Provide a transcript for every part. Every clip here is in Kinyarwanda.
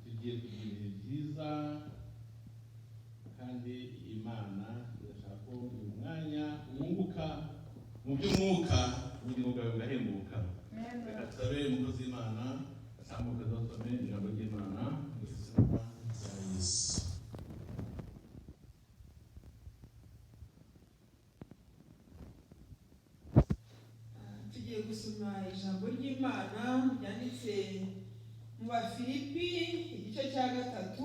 Tugiye kugira ibihe byiza, kandi Imana irashaka ko uyu mwanya wunguka mu by'umwuka, ubugingo bwawe bugahembuka. Reka tusabe umukozi w'Imana atambuke, dusome ijambo ry'Imana mu izina rya Yesu. Tugiye gusoma ijambo ry'Imana ryanditse mu Bafilipi, igice cya 3.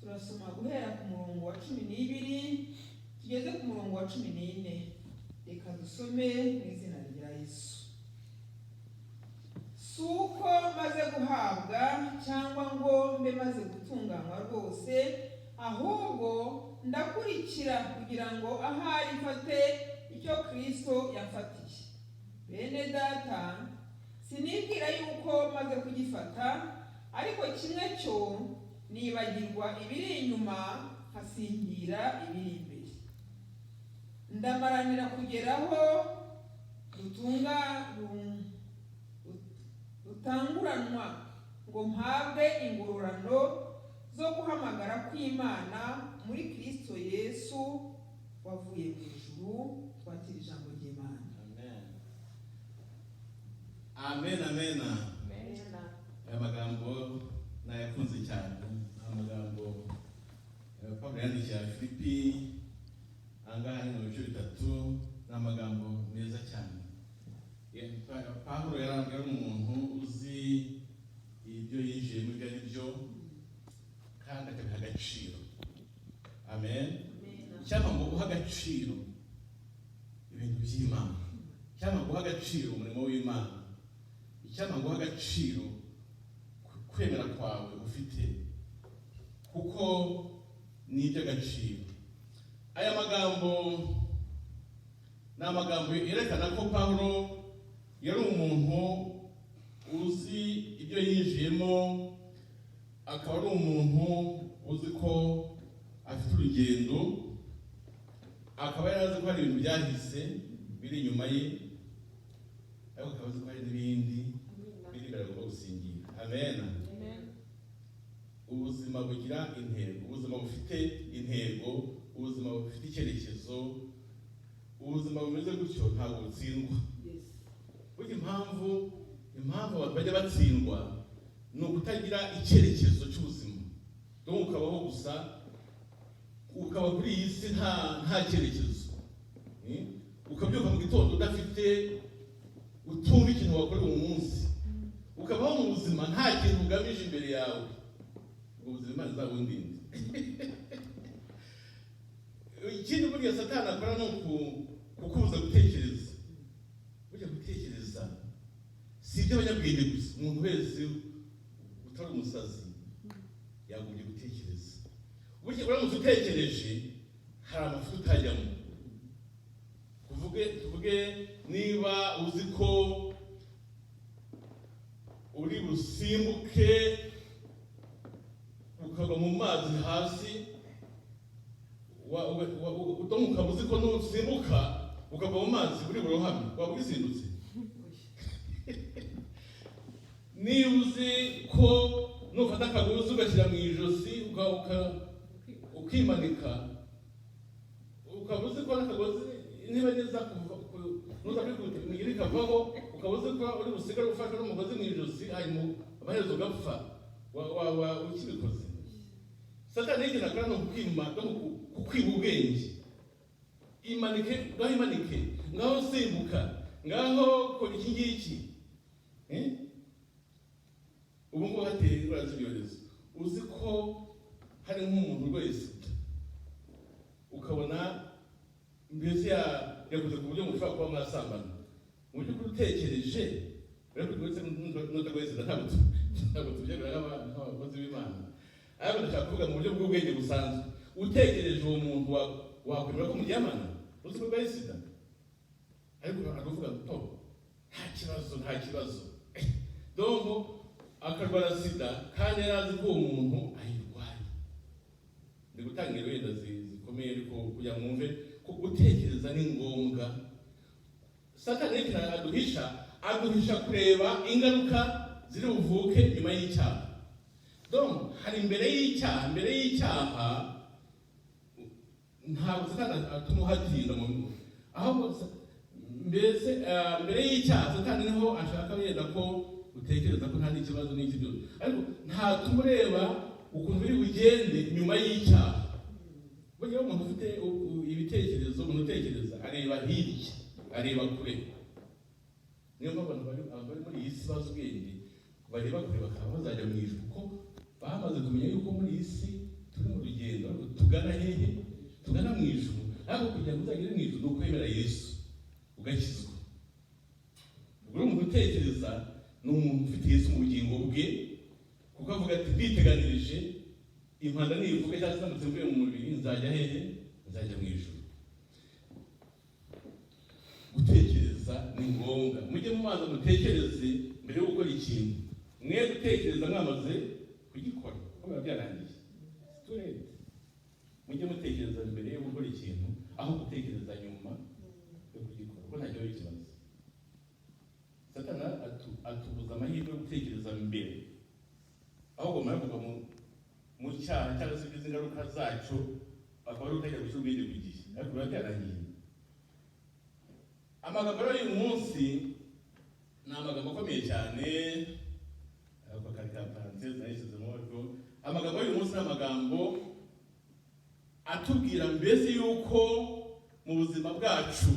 Turasoma guhera ku murongo wa 12 tugeze ku murongo wa 14. Reka dusome mu izina rya Yesu. Si uko maze guhabwa cyangwa ngo mbe maze gutunganywa rwose, ahubwo ndakurikira kugira ngo ahari mfate icyo Kristo yamfatiye. Bene data, sinibwira yuko maze kugifata, ariko kimwe cyo nibagirwa ibiri inyuma, nkasingira ibiri imbere. Ndamaranira kugeraho rutanguranwa ngo mpabwe ingororano zo guhamagara kw'Imana muri Kristo Yesu wavuye mu ijuru. Twakira ijambo ry'Imana. Amen, amen, amen. Aya magambo nayakunze cyane, ni amagambo Pawulo yandikiye Filipi. Ahangaha ni mu bice bitatu, ni amagambo meza cyane. Pawulo yari umuntu uzi ibyo yinjiyemo ibyo ari byo, kandi akabiha agaciro. Amen. Cyangwa ngo uhe agaciro ibintu by'Imana, cyangwa ngo uhe agaciro umurimo w'Imana, cyangwa ngo uhe agaciro kwemera kwawe ufite, kuko ni iby'agaciro. Aya magambo ni amagambo yerekana ko Pawulo yari umuntu uzi ibyo yinjiyemo, akaba ari umuntu uzi ko afite urugendo, akaba yari azi ko hari ibintu byahise biri inyuma ye, ariko akaba azi ko hari n'ibindi biri imbere agomba gusingira. Amen. Ubuzima bugira intego, ubuzima bufite intego, ubuzima bufite icyerekezo, ubuzima bumeze gutyo ntabwo butsindwa. Burya impamvu abantu bajya batsindwa ni ukutagira icyerekezo cy'ubuzima. Donc ukabaho gusa, ukaba kuri iyi si nta cyerekezo. Ukabyuka mu gitondo udafite, utumva ikintu wakora uwo munsi, ukabaho mu buzima nta kintu ugamije imbere yawe. Ubwo buzima Imana izabundinde. Ikindi burya Satani akora ni kukubuza gutekereza. Burya gutekereza si iby'abanyabwenge gusa, umuntu wese utari umusazi yagombye gutekereza. Burya uramutse utekereje hari amafuti utajyamo. Tuvuge niba uzi ko uri busimbuke ukagwa mu mazi hasi, ukaba uzi ko nusimbuka ukagwa mu mazi uri burohame, waba ubisindutse. Niba uzi ko nufata akagozi ugashyira mu ijosi ukimanika, ukaba uzi ko n'akagozi niba neza nuza kwikubita imigeri ikavaho, ukaba uzi ko uri busigare ufashwe n'umugozi mu ijosi, hanyuma amaherezo ugapfa, waba ukibikoze. Satani yigeze akora no kukwima, no kukwiba ubwenge. Imanike ngaho, imanike ngaho, simbuka ngaho, kora iki ngiki. Ubu ngubu hateye indwara z'ibyorezo, uzi ko hari nk'umuntu urwaye sida, ukabona mbese yakoze ku buryo mushobora kuba mwasambana. Mu by'ukuri utekereje, uretse n'utarwaye sida, ntabwo tubyemera nk'abakozi b'Imana, ariko ndashaka kuvuga mu buryo bw'ubwenge busanzwe. Utekereje uwo muntu wakwemera ko muryamana uzi ko urwaye sida, ariko aravuga ngo nta kibazo, nta kibazo. Donc akarwara sida kandi yari azi ko uwo muntu ayirwaye. Ndi gutanga ingero wenda zikomeye, ariko kugira ngo mwumve ko gutekereza ni ngombwa. Satani ikintu aduhisha, aduhisha kureba ingaruka ziri buvuke nyuma y'icyaha. Donc hari imbere y'icyaha. Mbere y'icyaha ntabwo Satani atuma uhatinda mu, ahubwo mbese mbere y'icyaha Satani niho ashaka wenda ko utekereza ko nta n'ikibazo n'iki byose, ariko ntatuma ureba ukuntu biri bugende nyuma y'icyaha. Burya umuntu ufite ibitekerezo, umuntu utekereza areba hirya, areba kure. Niyo mpamvu abantu bari muri iyi si bazi ubwenge, bareba kure, bakaba bazajya mu ijuru, kuko bamaze kumenya yuko muri iyi si turi mu rugendo, ariko tugana hehe? Tugana mu ijuru. Ariko kugira ngo uzagere mu ijuru ni ukwemera Yesu ugakizwa. Ubwo rero umuntu utekereza ni umuntu ufite Yesu mu bugingo bwe, kuko avuga ati: "Nditeganirije, impanda nivuga cyangwa se ndamutse mvuye mu mubiri, nzajya hehe? Nzajya mu ijuru." Gutekereza ni ngombwa. Mujye mubanza mutekereze mbere yo gukora ikintu, mwe gutekereza mwamaze kugikora kuko biba byarangiye. It's too late. Mujye mutekereza mbere yo gukora ikintu aho gutekereza nyuma yo kugikora, kuko ntacyo biba kimaze. Satana atubuza amahirwe yo gutekereza mbere, ahubwo mara kuva mu cyaha cyangwa se ugize ingaruka zacyo, akaba ari utajya gushyira ubwenge ku gihe, ariko biba byarangiye. Amagambo rero y'uyu munsi ni amagambo akomeye cyane, ariko kari ka parenthèse nayishyizemo. Ariko amagambo y'uyu munsi ni amagambo atubwira mbese yuko mu buzima bwacu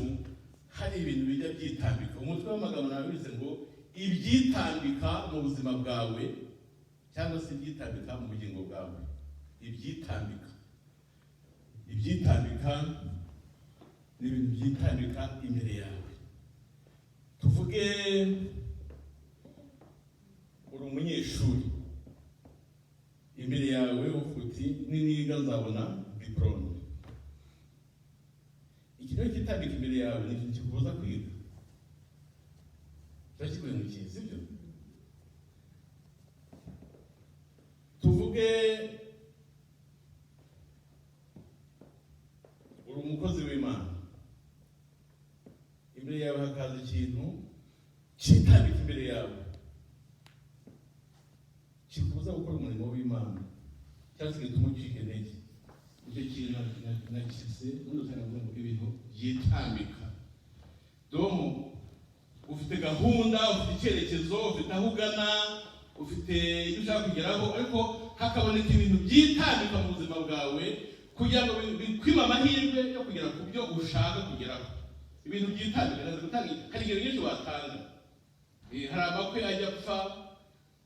hari ibintu bijya byitambika. Umutwe w'amagambo nabize ngo "Ibyitambika mu buzima bwawe" cyangwa se "Ibyitambika mu bugingo bwawe". Ibyitambika, ibyitambika ni ibintu byitambika imbere yawe. Tuvuge uri umunyeshuri, imbere yawe uvuga uti: "Niniga nzabona diporome." Ikintu rero cyitambika imbere yawe ni ikintu kikubuza kwiga, kiba kiguhemukiye, sibyo? Tuvuge uri umukozi w'Imana, imbere yawe hakaza ikintu cyitambika imbere yawe kikubuza gukora umurimo w'Imana cyangwa se gituma ucika intege. Icyo kintu nakize muri rusange ngo ibintu byitambika. Donc ufite gahunda, ufite icyerekezo, ufite aho ugana, ufite ibyo ushaka kugeraho, ariko hakaboneka ibintu byitambika mu buzima bwawe kugira ngo bikwime amahirwe yo kugera ku byo ushaka kugeraho. Ibintu byitambika, ndaza gutanga, hari ingero nyinshi watanga. Hari amakwe ajya apfa,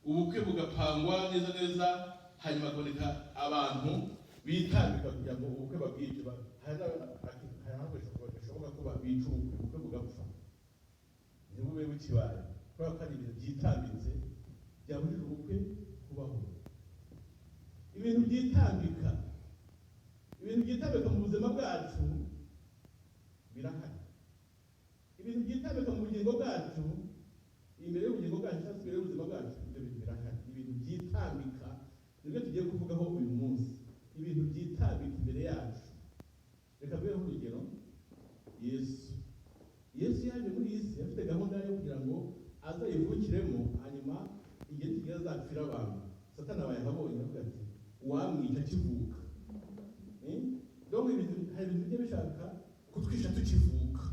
ubukwe bugapangwa neza neza, hanyuma hakaboneka abantu bitambika kugira ngo ubukwe babwice. Hari aho bishoboka ko babica ubukwe, ubukwe bugapfa ntibube bukibaye, kubera ko hari ibintu byitambitse byabujije ubukwe kubaho. Ibintu byitambika, ibintu byitambika mu buzima bwacu birahari. Ibintu byitambika mu bugingo bwacu, imbere y'ubugingo bwacu cyangwa se imbere y'ubuzima bwacu, ibyo bintu birahari. Ibintu byitambika nibyo tugiye kuvugaho uyu munsi, ibintu byitambika imbere yacu. Reka mbeho urugero. Yesu yaje muri iyi si afite gahunda yo kugira ngo azayivukiremo, hanyuma igihe kigeze azapfira abantu. Satani aba yahabonye, avuga ati: "Uwamwica akivuka." Donc hari ibintu bijya bishaka kutwica tukivuka.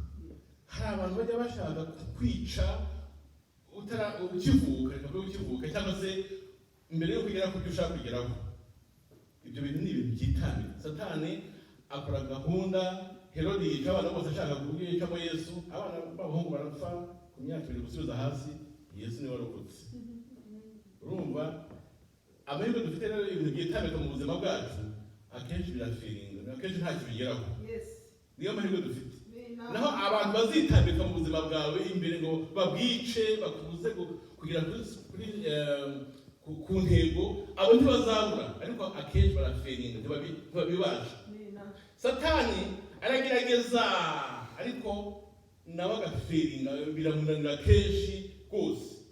Hari abantu bajya bashaka kukwica utara ukivuka, reka mbe ukivuka cyangwa se mbere yo kugera ku byo ushaka kugeraho. Ibyo bintu ni ibintu byitambika. Satani akora gahunda, Herodi yica abana bose ashaka kubwicamo Yesu, abana b'abahungu barapfa ku myaka 2 gusubiza hasi, Yesu niwe warokotse. Urumva amahirwe dufite rero, ibintu byitambika mu buzima bwacu akenshi birafailinga, akenshi ntacyo bigeraho. Niyo mahirwe dufite. Naho abantu bazitambika mu buzima bwawe imbere ngo babwice, bakubuze kugera kuri ku ntego, abo ntibazabura, ariko akenshi barafailinga, ntibabibasha. Satani aragerageza, ariko nawe agafailinga, biramunanira kenshi rwose,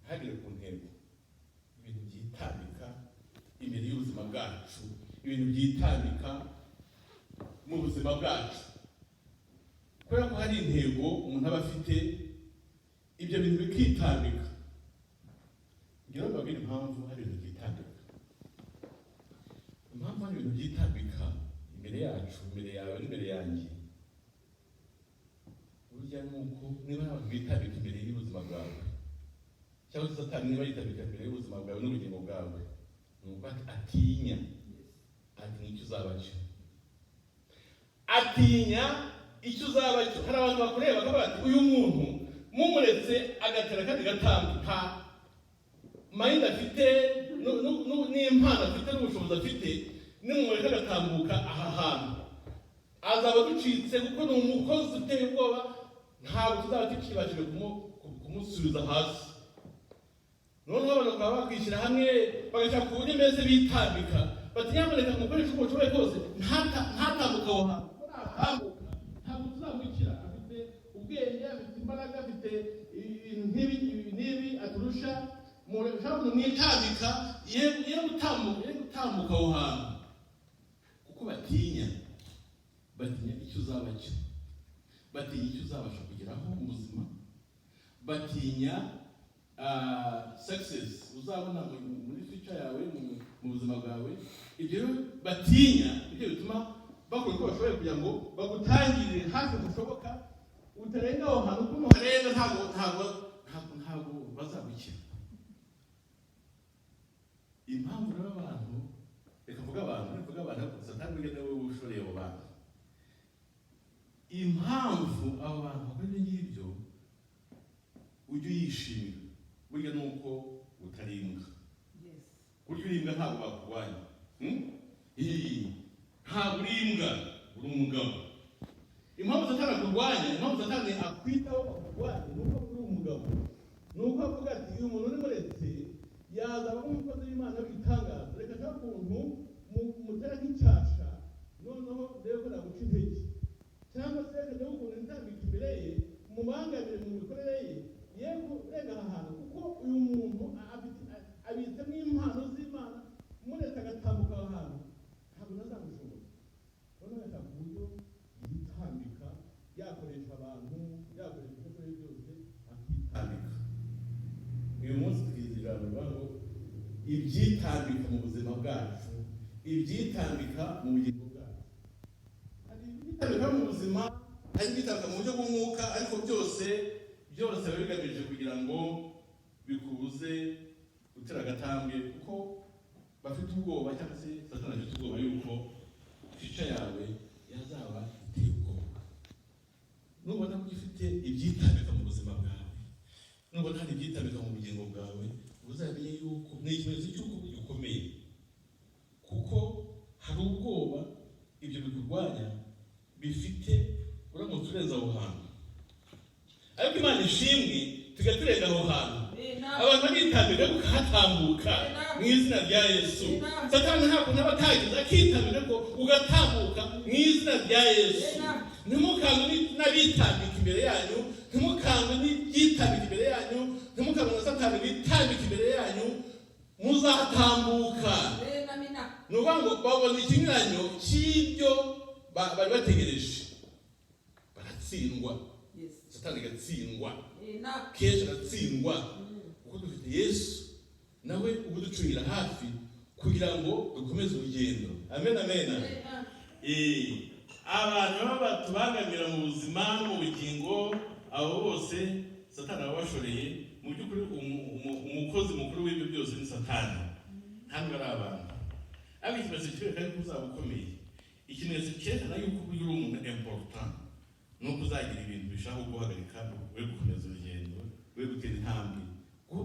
ntagere ku ntego. Ibintu byitambika imbere y'ubuzima bwacu, ibintu byitambika mu buzima bwacu, kubera ko hari intego umuntu aba afite, ibyo bintu bikitambika. Impamvu hari ibintu byitambika, impamvu hari ibintu byitambika imbere yacu, imbere yawe n'imbere yanjye, burya ni uko niba hari abantu bitambika imbere y'ubuzima bwawe, cyangwa se Satani niba yitabika imbere y'ubuzima bwawe n'ubugingo bwawe, ni uko atinya, atinya icyo uzaba cyo, atinya icyo uzaba cyo. Hari abantu bakureba bakavuga bati: "Uyu muntu mumuretse agatera kandi gatambwe, nta mind afite n'impano afite n'ubushobozi afite, nimumureka agatambuka aha hantu azaba ducitse, kuko ni umukozi uteye ubwoba, ntabwo tuzaba tukibashije kumusubiza hasi." Noneho abantu bakaba bakwishyira hamwe, bagashaka uburyo mbese bitambika, bati: "Nyamuneka mukoreshe uko mushoboye kose ntatambuke aho hantu, kuko natambuka ntabwo tuzamukira. Afite ubwenge, afite imbaraga, afite ibintu nk'ibi, ibi n'ibi aturusha. Mushaka mwitambika ye gutambuka aho hantu." Kuko batinya icyo uzaba cyo, batinya icyo uzabasha kugeraho mu buzima, batinya success uzabona muri future yawe, mu buzima bwawe. Ibyo rero batinya ibyo bituma bakora uko bashoboye kugira ngo bagutangirire hafi bushoboka, utarenga aho hantu, kuko nuharenga ntabwo bazagukira. Impamvu rero abantu, reka mvuge abantu, mvuge abantu, Satani burya niwe ushoreye abo bantu. Impamvu abo bantu bakora ibyo ngibyo, ujye uyishimira, burya ni uko utari imbwa. Burya uri imbwa ntabwo bakurwanya. Ii, ntabwo uri imbwa, uri umugabo. Impamvu Satani akurwanya, impamvu Satani akwitaho akurwanya, ni uko uri umugabo, ni uko avuga ati: "Uyu muntu nimuretse yazaba nk'umukozi w'Imana w'igitangaza. Reka nshake ukuntu mutera nk'icyasha, noneho ndebe ko naguca intege, cyangwa se reka ndebe ukuntu ntambika imbere ye, mubangamire mu mikorere ye, ye kurenga aha hantu, kuko uyu muntu abitsemo impano z'Imana. Muretse agatambuka aho hantu ntabwo nazamushobora." Noneho agashaka uburyo yitambika, yakoresha abantu, yakoresha ibyo ashoboye byose, akitambika. Uyu munsi twize ijambo rivuga ngo ibyitambika mu buzima bwacu, ibyitambika mu bugingo bwacu. Hari ibyitambika mu buzima, hari ibyitambika mu buryo bw'umwuka, ariko byose byose biba bigamije kugira ngo bikubuze gutera agatambwe, kuko bafite ubwoba, cyangwa se Satani afite ubwoba yuko future yawe yazaba iteye ubwoba. Nubona ko ufite ibyitambika mu buzima bwawe, nubona hari ibyitambika mu bugingo bwawe, uzamenye yuko ni ikimenyetso cy'uko gikomeye, kuko hari ubwoba ibyo bikurwanya bifite uramutse urenze aho hantu. Ariko Imana ishimwe, tujya turenga aho hantu. Abantu baritambika ukahatambuka mu izina rya Yesu. Satani ntabwo ntaba atagize akitambika ko ugatambuka mu izina rya Yesu. Ntimukangwe n'abitambika imbere yanyu, ntimukangwe n'ibyitabika imbere yanyu, ntimukangwe na Satani witambika imbere yanyu, muzatambuka. Ni ukuvuga ngo babona ikinyuranyo cy'ibyo bari bategereje, baratsindwa. Satani agatsindwa kenshi, aratsindwa, kuko dufite Yesu nawe ubuducungira hafi kugira ngo dukomeze urugendo. Amen, amen. Abantu baba batubangamira mu buzima no mu bugingo, abo bose Satani aba abashoreye. Mu by'ukuri umukozi mukuru w'ibyo byose ni Satani, ntabwo ari abantu. Ariko ikimenyetso kibereka yuko uzaba ukomeye, ikimenyetso cyerekana yuko uri umuntu important, ni uko uzagira ibintu bishaka guhagarika we gukomeza urugendo, we gutera intambwe.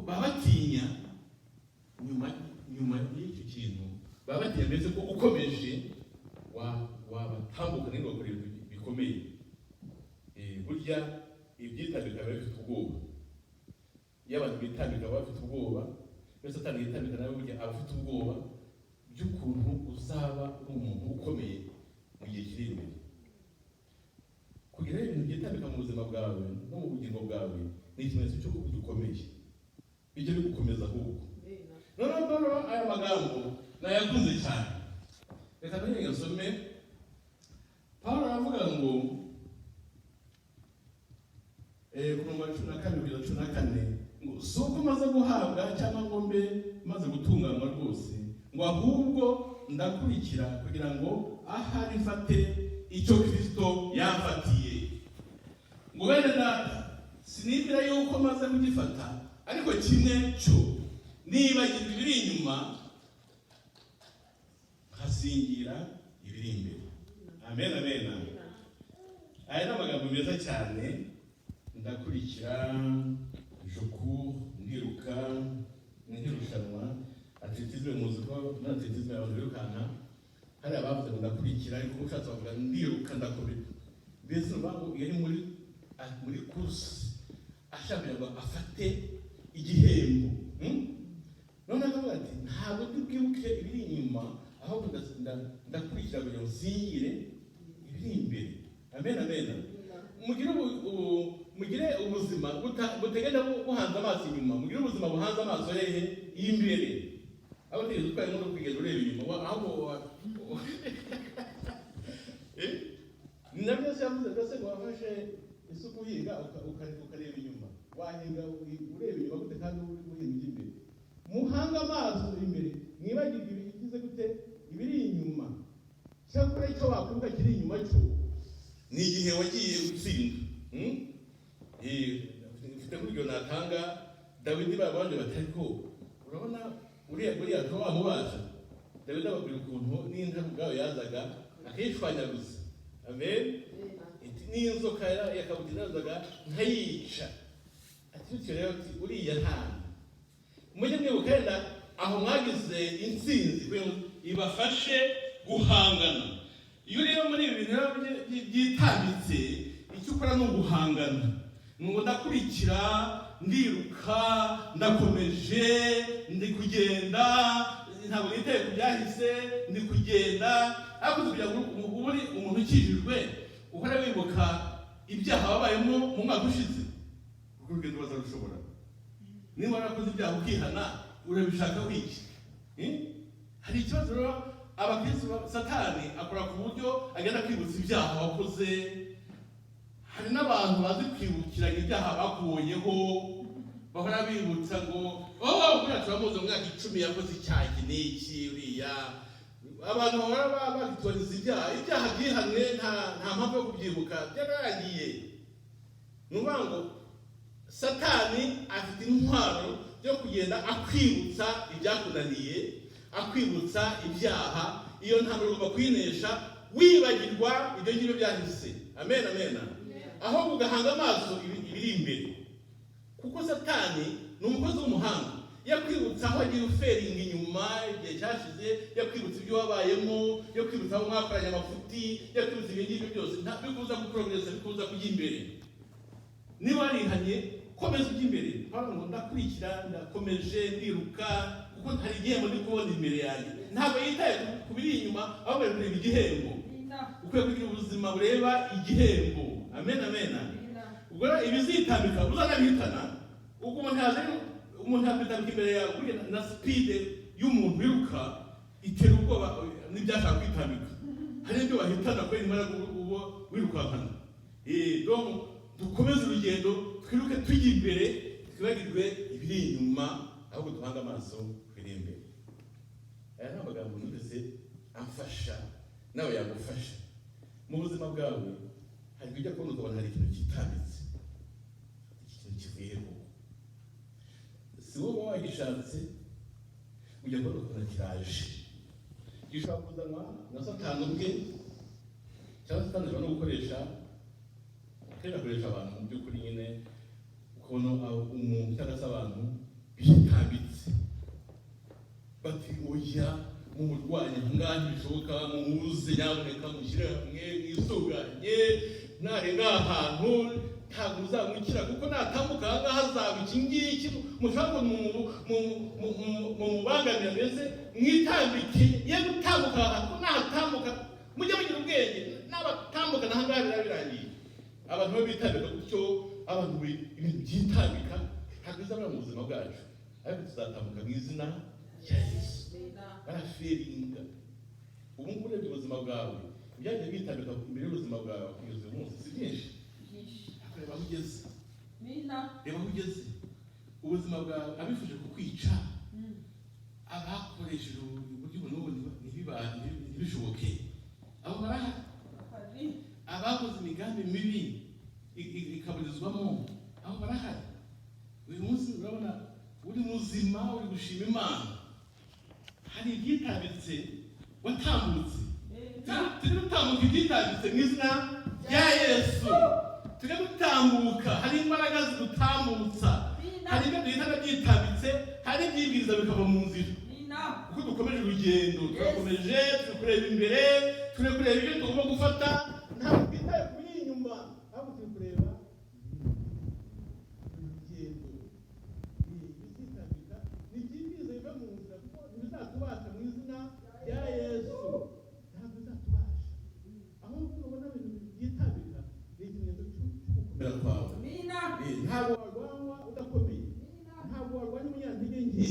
Baba batinya nyuma y'icyo kintu, baba batinya mbese ko ukomeje wabatambuka nini, wakora ibintu bikomeye. Burya ibyitabika biba bifite ubwoba. Iyo abantu bitambika baba bafite ubwoba. Iyo Satani yitambika nawe, burya aba afite ubwoba by'ukuntu uzaba uri umuntu ukomeye mu gihe kiri imbere. Kugira ibintu byitambika mu buzima bwawe no mu bugingo bwawe ni ikimenyetso cy'uko ukomeye, bijya bigukomeza ahubwo. Noneho Pawulo aya magambo nayakunze cyane, reka nongere nsome. Pawulo aravuga ngo ku murongo wa 12 kugeza 14 ngo: "Si uko maze guhabwa cyangwa ngo mbe maze gutunganywa rwose, ngo ahubwo ndakurikira kugira ngo ahari mfate icyo Kristo yamfatiye. Ngo bene data, sinibwira yuko maze kugifata, ariko kimwe cyo nibagirwa ibiri inyuma, nkasingira ibiri imbere. Amen, amen. Aya ni amagambo meza cyane. Ndakurikira, je cours, ndiruka, ni nk'irushanwa athlétisme. Muzi ko muri athlétisme abantu birukanka, hari abavuze ngo ndakurikira, ariko ushatse bavuga ndiruka, ndakomeza. Mbese ni ukuvuga ngo iyo ari muri course ashaka kugira ngo afate igihembo, None akavuga ati ntabwo ndi bwibuke ibiri inyuma, ahubwo ndakurikira kugira ngo nsingire ibiri imbere. Amen, amen. Mugire ubuzima buteganya buhanze amaso inyuma, mugire ubuzima buhanze amaso hehe? Imbere. Aho utigeze utwaye imodoka ukigenda ureba inyuma, ahubwo ni nabyo se yavuze mbese ngo wafashe isuka uhinga ukareba inyuma, wahinga ureba inyuma gute kandi uri guhinga ujya imbere? Muhange amaso imbere, mwibagirwe ibigize gute? Ibiri inyuma. Cyakora icyo wakwibuka kiri inyuma cyo ni igihe wagiye utsinda. Mfite nk'urugero natanga. Dawidi babanje bati ariko urabona uriya Goliyati wamubasha? Dawidi ababwira ukuntu n'intare ubwayo yazaga akayishwanyaguza. Amen. Iti n'inzoka yakabugira yazaga nkayica. Ati bityo rero, ati uriya nta mujye mwibuka wenda aho mwagize intsinzi kugira ngo ibafashe guhangana. Iyo rero muri ibi bintu rero byitambitse, icyo ukora ni uguhangana. Ni ngo ndakurikira, ndiruka, ndakomeje, ndi kugenda, ntabwo nitaye ku byahise, ndi kugenda. Ariko kugira ngo ube uri umuntu ukijijwe uhora wibuka ibyaha wabayemo mu mwaka ushize, urwo rugendo bazarushobora? Niba warakoze ibyaha ukihana, urabishaka wiki? Hari ikibazo rero abakristo Satani akora ku buryo agenda kwibutsa ibyaha wakoze. Hari n'abantu bazi kwibukiranya ibyaha bakubonyeho, bahora bibutsa ngo oh, buriya turamuzi, mu myaka 10 yakoze icyaha iki n'iki uriya. Abantu bahora babitoriza ibyaha byihanwe, nta mpamvu yo kubyibuka, byararangiye. Ni ukuvuga ngo Satani afite intwaro yo kugenda akwibutsa ibyakunaniye, akwibutsa ibyaha. Iyo ntambara ugomba kuyinesha wibagirwa ibyo ngibyo byahise. Amen, amen. Ahubwo ugahanga amaso ibiri imbere, kuko Satani ni umukozi w'umuhanga. Yakwibutsa aho agiye ufailinga inyuma igihe cyashize, yakwibutsa ibyo wabayemo, yakwibutsa aho mwakoranye amafuti, yakwibutsa ibyo ngibyo byose, bikubuza guprogressa, bikubuza kujya imbere. Niba warihanye, komeza ujya imbere. Pawulo ngo ndakurikira, ndakomeje, ndiruka kuko hari igihembo ndi kubona imbere yanjye. Ntabwo yitaye ku biri inyuma, ahubwo ari kureba igihembo. Ukwiye kugira ubuzima bureba igihembo. Amen, amen. Ubwo rero ibizitambika uzanabihitana. Ubwo umuntu yaje, umuntu yakwitambika imbere yawe buriya na speed y'umuntu wiruka itera ubwoba n'ibyashaka kwitambika. Hari ibyo wahitana kubera imbaraga uba wirukankana. Donc dukomeze urugendo, twiruke tujya imbere, twibagirwe ibiri inyuma, ahubwo duhange amaso biri imbere. Aya ni amagambo numvise amfasha, nawe yagufasha mu buzima bwawe. Hari ujya kubona ukabona hari ikintu kitambitse. Iki kintu kivuye he koko? Si wowe uba wagishatse, ujya kubona ukabona kiraje. Gishobora kuzanwa na Satani ubwe, cyangwa Satani ashobora no gukoresha, akenshi akoresha abantu. Mu by'ukuri nyine ukabona umuntu cyangwa se abantu bitambitse bati oya, mumurwanye ngaha ntibishoboka, mumuze nyamuneka, mushyire hamwe mwisuganye, narenga ahantu ntabwo muzamwikira, kuko natambuka aha ngaha azaba iki ngiki. Mushobora ngo mumubangamira, mbese mwitambike ye gutambuka aha hantu, kuko natambuka, mujye mugira ubwenge, nabatambuka n'aha ngaha biraba birangiye. Abantu bo bitambika gutyo, abantu ibintu byitambika ntabwo bizabura mu buzima bwacu, ariko tuzatambuka mu izina rya Yesu. Barafailinga. Ubu ngubu urebye ubuzima bwawe, ibyagiye bitambika imbere y'ubuzima bwawe kugeza uyu munsi si byinshi? Reba aho ugeze, reba aho ugeze. Ubuzima bwawe abifuje kukwica Bakoresheje uburyo ubu n'ubu ntibishoboke, abo barahari. Abakoze imigambi mibi ikaburizwamo, abo barahari. Uyu munsi urabona uri muzima, uri gushima Imana, hari ibyitambitse watambutse. Turi gutambuka ibyitambitse mu izina rya Yesu. Turi gutambuka, hari imbaraga zidutambutsa, hari ibyo duhita byitambitse, hari ibyibwiriza bikava mu nzira kuko dukomeje urugendo. Turakomeje, turi kureba imbere, turi kureba ibyo tugomba gufata. Ntabwo twitaye ku biri inyuma, ahubwo turi kureba urugendo. Ibizitambika ni ibyibwiriza biva mu nzira, kuko ntibizatubasha mu izina rya Yesu. Ntabwo bizatubasha. Ahubwo nubona ibintu byitambika, ni ikimenyetso cy'ugukomera kwawe. Ntabwo warwanywa udakomeye, ntabwo warwanya umunyantege nke.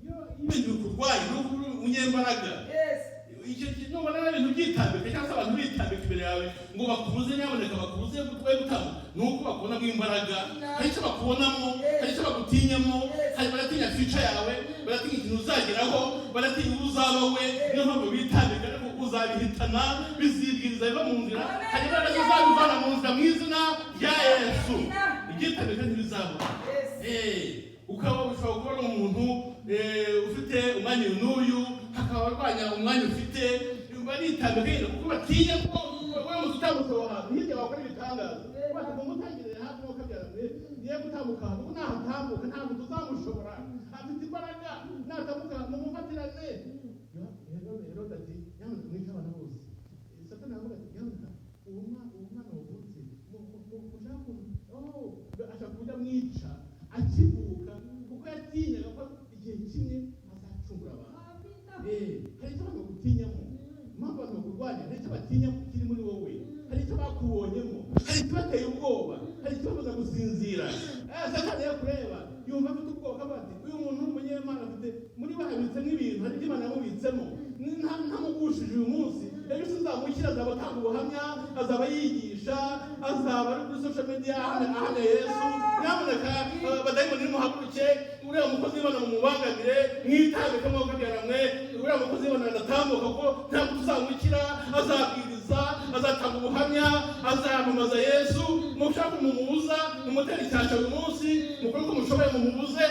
Iyo ibintu bikurwanya, ni uko uri umunyembaraga. Icyo kintu nubona ibintu byitambika, cyangwa se abantu bitambika imbere yawe ngo bakubuze, nyamuneka bakubuze we gutambuka, ni uko bakubonamo imbaraga. Hari icyo bakubonamo, hari icyo bagutinyamo, hari baratinya future yawe, baratinya ikintu uzageraho, baratinya uwo uzaba we. Niyo mpamvu bitambika, ariko uzabihitana, bizibwiriza biva mu nzira. Hari imbaraga zizabivana mu nzira mu izina rya Yesu. Ibyitambika ntibizabura. Ukaba ushobora kuba ari umuntu ufite umwanya uyu n'uyu, hakaba abarwanya umwanya ufite, baritambika nyine kuko batinya ko uramutse utambutse aho hantu hirya wakora ibitangaza. Bati mumutangirire hafi, nk'uko kabyara mwe niyo gutambuka ahantu, kuko nahatambuka ntabwo tuzamushobora, afite imbaraga, natambuka mumufatirane. Herode ati: "Nyamuneka mwice abana bose." Satani aravuga ati: "Nyamuneka uwo mwana wavutse mushaka oh," ashaka kujya amwica akivuka, kuko yatinyaga ko igihe kimwe azacungura abantu. Hari icyo abantu bagutinyamo. Impamvu abantu bakurwanya, hari icyo batinya kiri muri wowe, hari icyo bakubonyemo, hari ikibateye ubwoba, hari ikibabuza gusinzira. Satani iyo kureba yumva afite ubwoba, akavuga ati: "Uyu muntu ni umunyemana, afite muri we habitsemo ibintu, hari ibyo Imana yamubitsemo. Ntamugushije uyu munsi, ejo sinzamukira, azaba atanga ubuhamya, azaba yigisha, azaba ari kuri social media ahamya Yesu. Nyamuneka badayimoni nimuhaguruke, uriya mukozi w'Imana mumubangamire, mwitambike mwuka mwe, uriya mukozi w'Imana adatambuka, kuko ntabwo tuzamukira, azabwiriza, azatanga ubuhamya, azamamaza Yesu. Mushaka mumubuza, mumutere icyasha uyu munsi, mukore uko mushoboye mumubuze."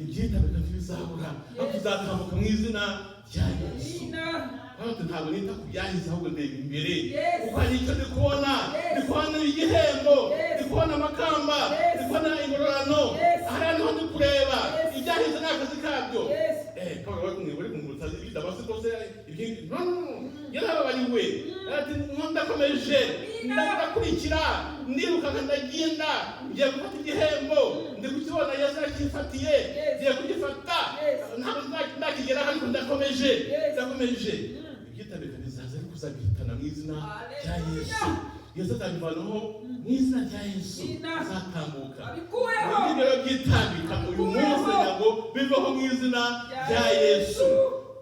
Ibyitabika ntibizabura, aho tuzatambuka mu izina rya Yesu. Hano ntabwo nita ku byahise, ahubwo ndeba imbere, kuko hari icyo ndi kubona. Ndi kubona igihembo, ndi kubona amakamba, ndi kubona ingororano. Hariya niho ndi kureba. Ibyahise ni akazi kabyo. Paul bari kumwe, bari kumwibutsa iby'i se ibyo. No, no, no, yarababariwe. Ati: "Ndakomeje, ndakurikira, ndirukanka, ndagenda, ngiye gufata igihembo, ndi kukibona. Yesu yakifatiye, ngiye kugifata. Ntabwo ndakigeraho, ariko ndakomeje, ndakomeje." Ibyitabika bizaza, ariko uzabihitana mu izina rya Yesu. Yesu azabivanaho mu izina rya Yesu, uzatambuka. Ibyo rero byitambika uyu munsi kugira ngo biveho mu izina rya Yesu.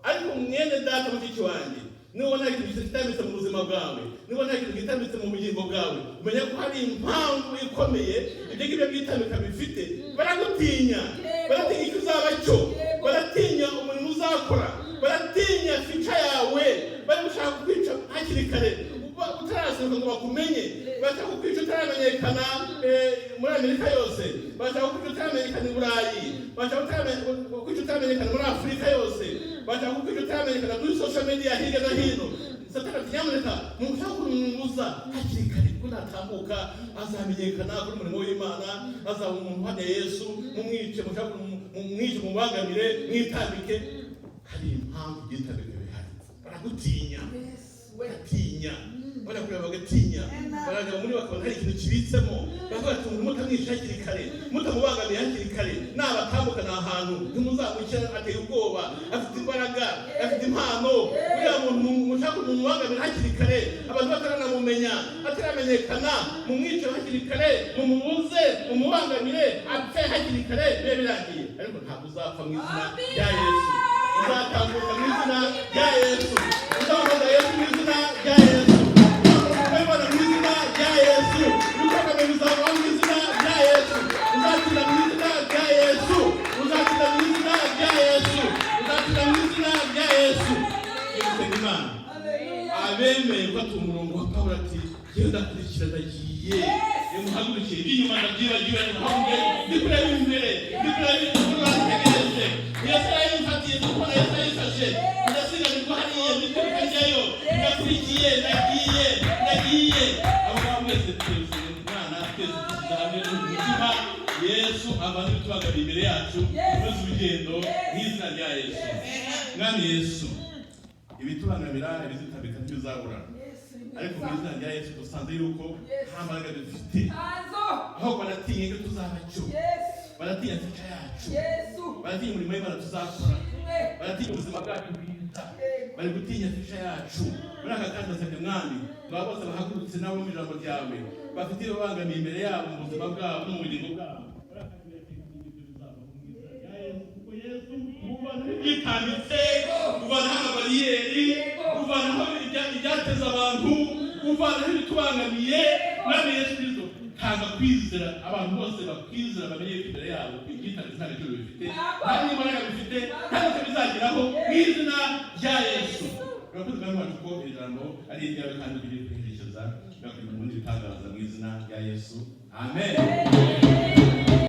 Ariko mwene data, mushiki wanjye, nubona ikintu kitambitse mu buzima bwawe, nubona ikintu kitambitse mu bugingo bwawe, umenye ko hari impamvu ikomeye ibyo ngibyo byitambika bifite. Baragutinya, baratinya icyo uzaba cyo, baratinya umurimo uzakora, baratinya future yawe. Bari gushaka kukwica hakiri kare, utarasohoka ngo bakumenye. Bashaka kukwica utaramenyekana muri Amerika yose, bashaka kukwica utaramenyekana i Burayi, bashaka kukwica utaramenyekana muri Afurika yose, bashaka kukwica utaramenyekana kuri social media hirya no hino. Satani ati: "Nyamuneka mushaka kumumubuza hakiri kare, kuko natambuka azamenyekana kuri umurimo w'Imana, azaba umuntu uhamya Yesu. Mumwice, mushaka mumwice, mumubangamire, mwitambike." Hari impamvu ibyitabika bihari. Baragutinya, baratinya, barakureba bagatinya, barareba muri bakabona hari ikintu kibitsemo, bakavuga ati: "Umuntu mutamwishe hakiri kare, mutamubangamiye hakiri kare, nabatambuka ni ahantu ntimuzamukira, ateye ubwoba, afite imbaraga, afite impano. Uriya muntu mushaka mumubangamira hakiri kare, abantu bataranamumenya, ataramenyekana, mumwice hakiri kare, mumubuze, mumubangamire, apfe hakiri kare, bibe birangiye." Ariko ntabwo uzapfa mu izina rya Yesu. Uzatambuka mu izina rya Yesu. Uzamamaza Yesu mu izina rya Yesu. Uzamamaza mu izina rya Yesu. Ibikorwa bizavaho mu izina rya Yesu. Uzatsinda mu izina rya Yesu. Uzatsinda mu izina rya Yesu. Uzatsinda mu izina Yesu. Gusenga Imana, abemeye gufata umurongo wa Pawulo ati: "Genda, ndakurikira, ndagiye, muhagurukire, iby'inyuma ndabyibagiwe, muhaguruke, ndi kureba imbere, ndi kureba imbere, bategereje Yesu yarayimfatiye, ndi kubona Yesu yayifashe, ndasiganirwa hariya, ndi kwiruka njyayo, ndakurikiye, ndagiye, ndagiye." Abo ngabo mwese twese Imana, twese dushyize hamwe umutima, Yesu abanza ibitubangamiye imbere yacu, tunoze urugendo mu izina rya Yesu. Mwami Yesu, ibitubangamira, ibizitabika ntibizabura, ariko mu izina rya Yesu dusanze yuko nta mbaraga dufite, ahubwo baratinya ibyo tuzaba cyo, baratinya future yacu, baratinya umurimo w'Imana tuzakora, baratinya ubuzima bwacu bwiza, bari gutinya future yacu. Muri aka kanya ndasabye, Mwami, ngo abo bose bahagurutse nabo mu ijambo ryawe bafite ibibabangamiye imbere yabo mu buzima bwabo no mu bugingo bwabo, muri aka kanya bereke ko ibyo bizavaho mu izina rya Yesu, kuko Yesu uvanaho ibyitambitse, uvanaho amabariyeri, uvanaho ibyateza abantu, uvanaho ibitubangamiye. Mwami Yesu Kristo, tanga kwizera, abantu bose bakwizera bamenye yuko imbere yabo ibyitambitse nta gaciro bifite, nta n'imbaraga bifite, nta n'icyo bizageraho mu izina rya Yesu. Urakoze, Mwami wacu, ko iri jambo ari iryawe kandi ugiye kuriherekeza, bigakorera mu bindi bitangaza mu izina rya Yesu, amen.